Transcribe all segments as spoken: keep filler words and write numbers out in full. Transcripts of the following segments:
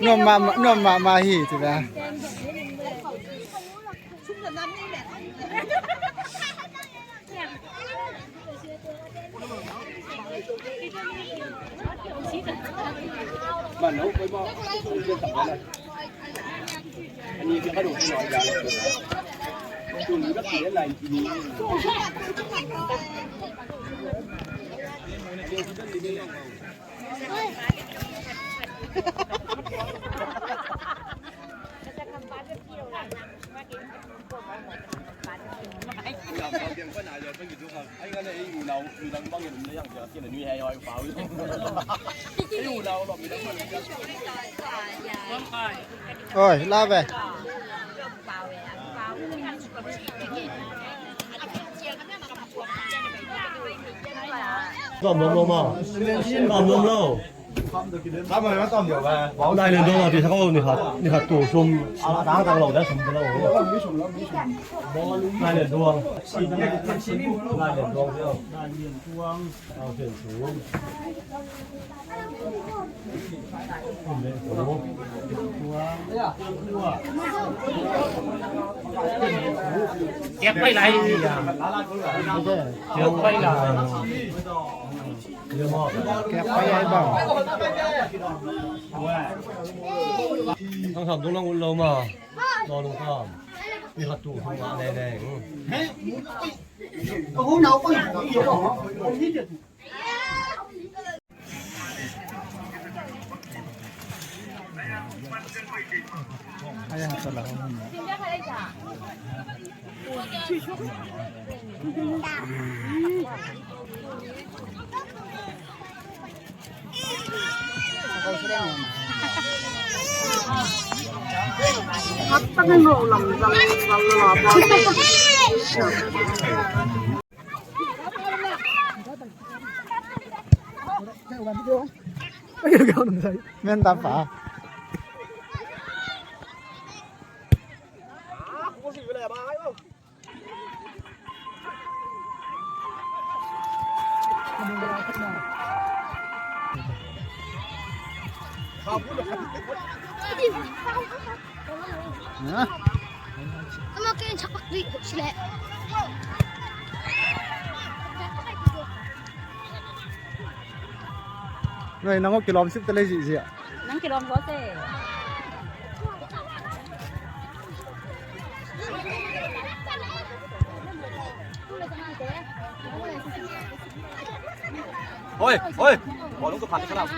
Nuam mahmah, nuam mahmah hi, ci ve. Oi, la ve. Tawm lom lo maw? Tawm lom lo. Lai Lian Duang a pi sak o, ni khat, ni khat tu sum a tang tang lo, dah sum lo. Lai Lian Duang. Lai Lian Duang. Lai Lian Duang. Au, Lian Duang. Kep pai lai. Kep pai lai. Kep pai lai bang. Thang Kham tung lang un lo ma. Lo lung kham. Ni khat tu hong ma le le. Men ta pa. Ngai, nang aw kilawm sip ta lei zihziah. Nang kilawm zaw se. Hoi, hoi. Bawlung tu phan ka lau.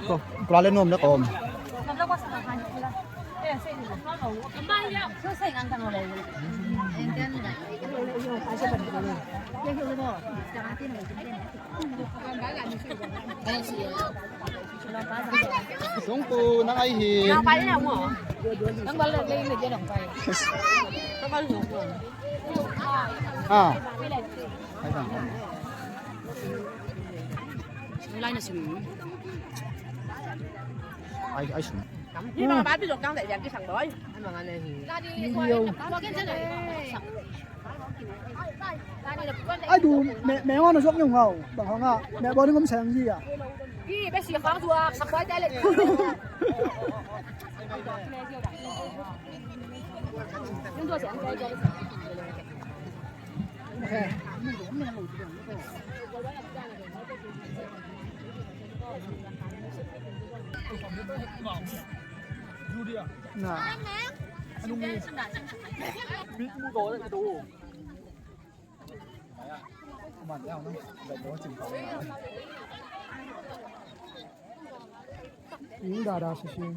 Ko, kula le nuam le ko om. Sungku, nang ai hi. Ah. Ai, tang. Ai, ai, sung. Ai, du, meh, meh, ngau na zuak ngiau ngau. Bang hang a, meh, bawlung om seng hi a. Na. Ing dada sisi.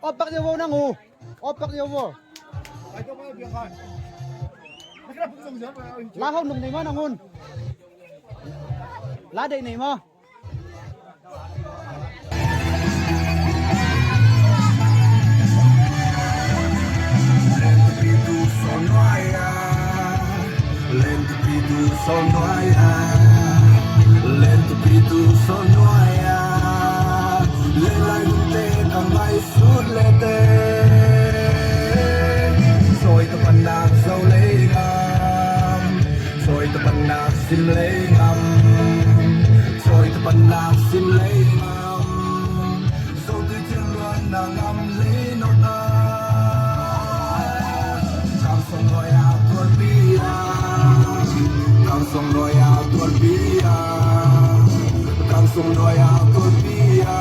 Opak dia wo nang u. Opak dia wo. La hau nung nei ma nang un. La dei nei ma. Soi tapanak zo lei ngam, soi tapanak sim lei ngam, soi tapanak sim lei ngam. Zo tui cil luan na ngam lei nota. Kam song loi a tuan bia, kam song loi a tuan bia, kam song loi a tuan bia.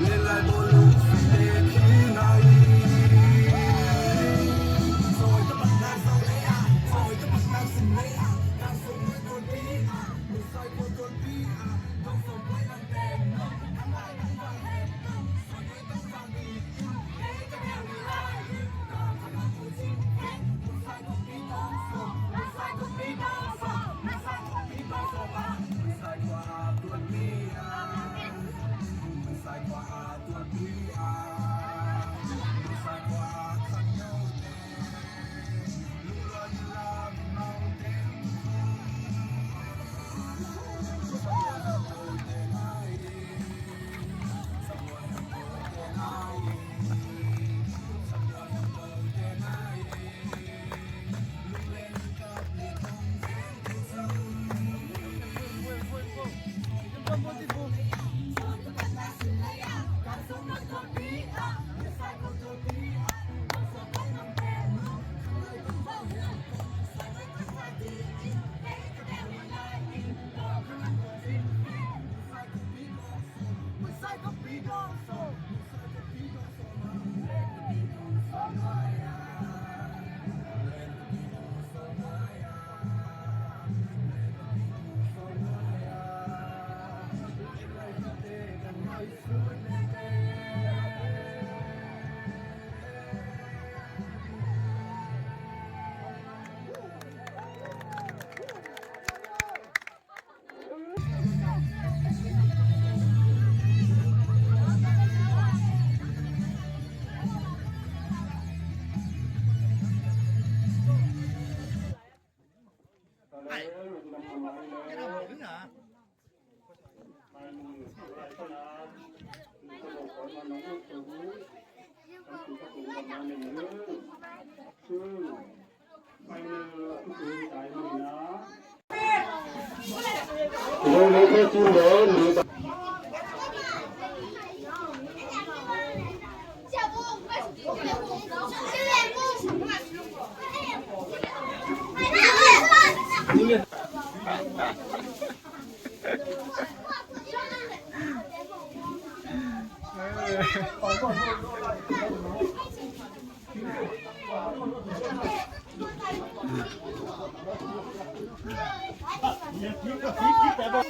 Lelai bolu sile kinai.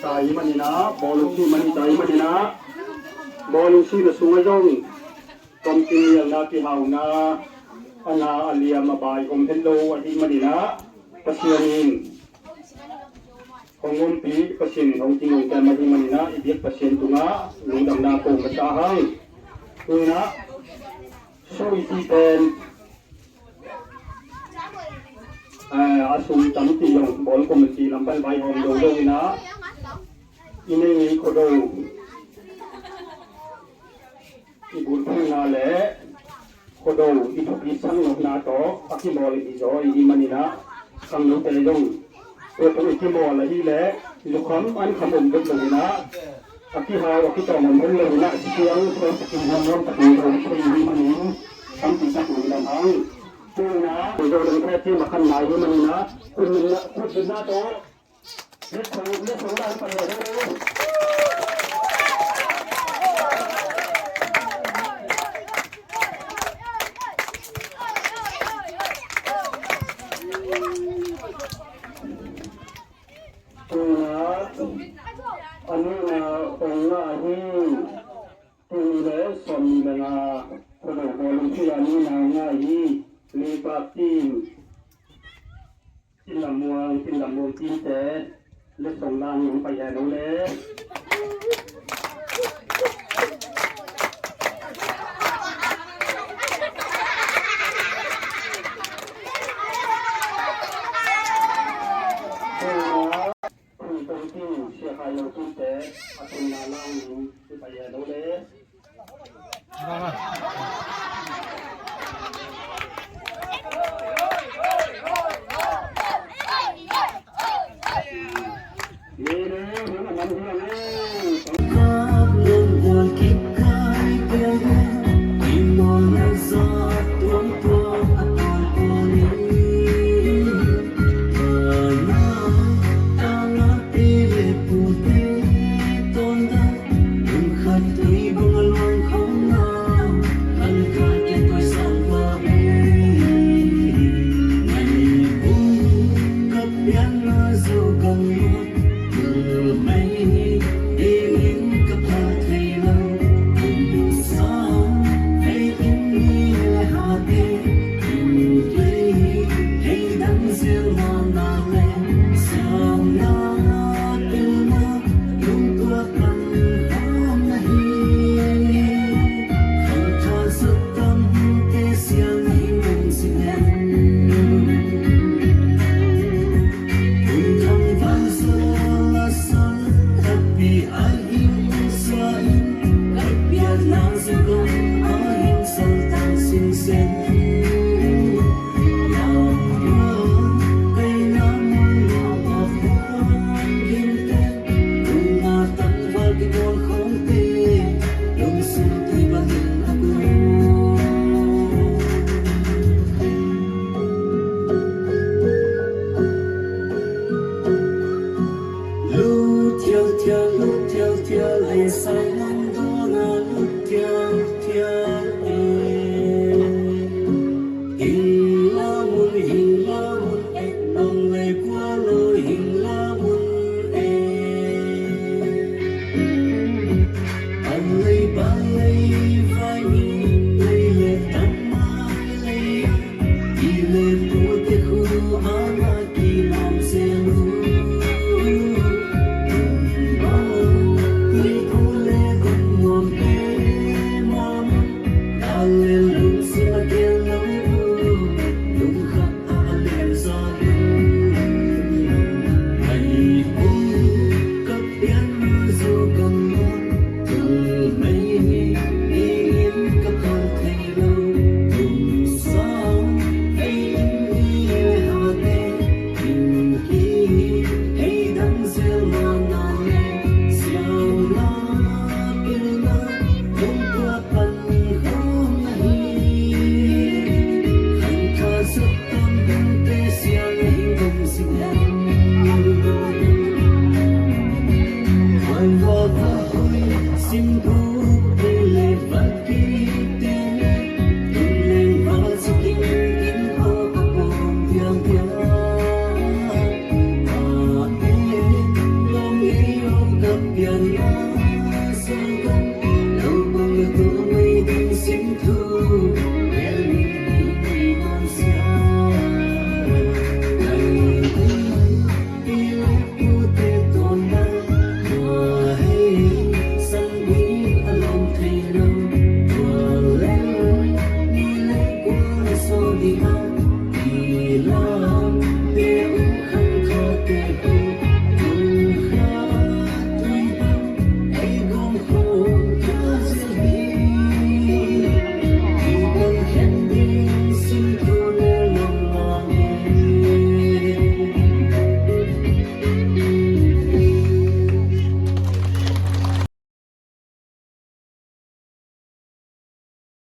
Sa i manina, bawlung si mani sa i manina, bawlung si na sunga zong kamtin nialna kihauna, a na a liam a bai om het lo ahi manina, Pasian in hong ompih, Pasian in hong kingongkiam ahi manina, i biak Pasian tungah lungdamna ko masa hang. Tuna Sui ti pen, eh, a sum tampi zong bawl committee lam pan vaihawm dongdong in ah, i nei ngei Khuado i bulphuhna le Khuado i thupi sang nopna tawh a kibawl i zaw i hih manin ah, khangnote zong tua tawh i kibawl ahih leh zukham an kham om bek lo in ah, a kihau a kitawng om bek lo in ah, siang suak takin huam takin zo thei i hih manin, tampi tak lungdam hang. Tu in ah Mizo Democratic Party a khanna i hih manin ah, khutbetna, khutbetna tawh Tuna a nihna hong ngah hi. Tuni le sawmnih le nga Khuado bawlung thei a nihna hong ngah hi. Leipa team, Tinlam Muang, Tinlam Muang team te, letsong lang hong pai hen o le. Tuna Khuado team, Sia Khai Lo team te, a tunna lang hong pai hen o le. Lut thialthial, lut thialthial, ei sai lam dona lut thialthial e. Hing la mun, hing la mun e, nong lei kua lo hing la mun e. An lei ban lei vai ni, lei le tam mai lei a, i le pu te khu ana ki lam se lu. Lei pu le gun ngom pe ma mun, ka le